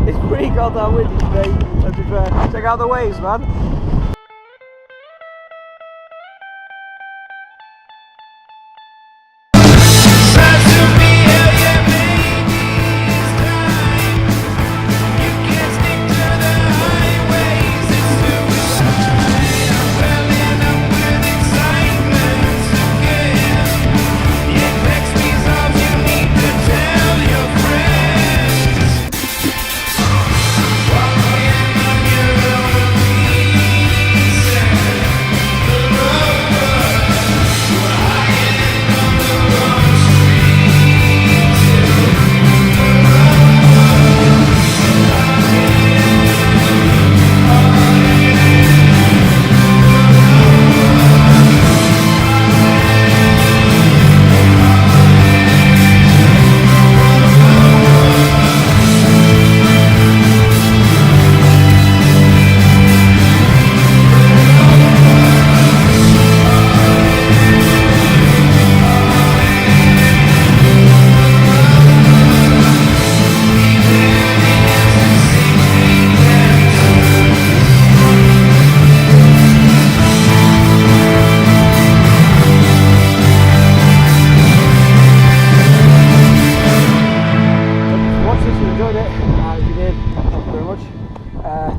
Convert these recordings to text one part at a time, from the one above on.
It's pretty goddamn windy today, to be fair. Check out the waves, man.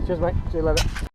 Cheers, mate. See you later.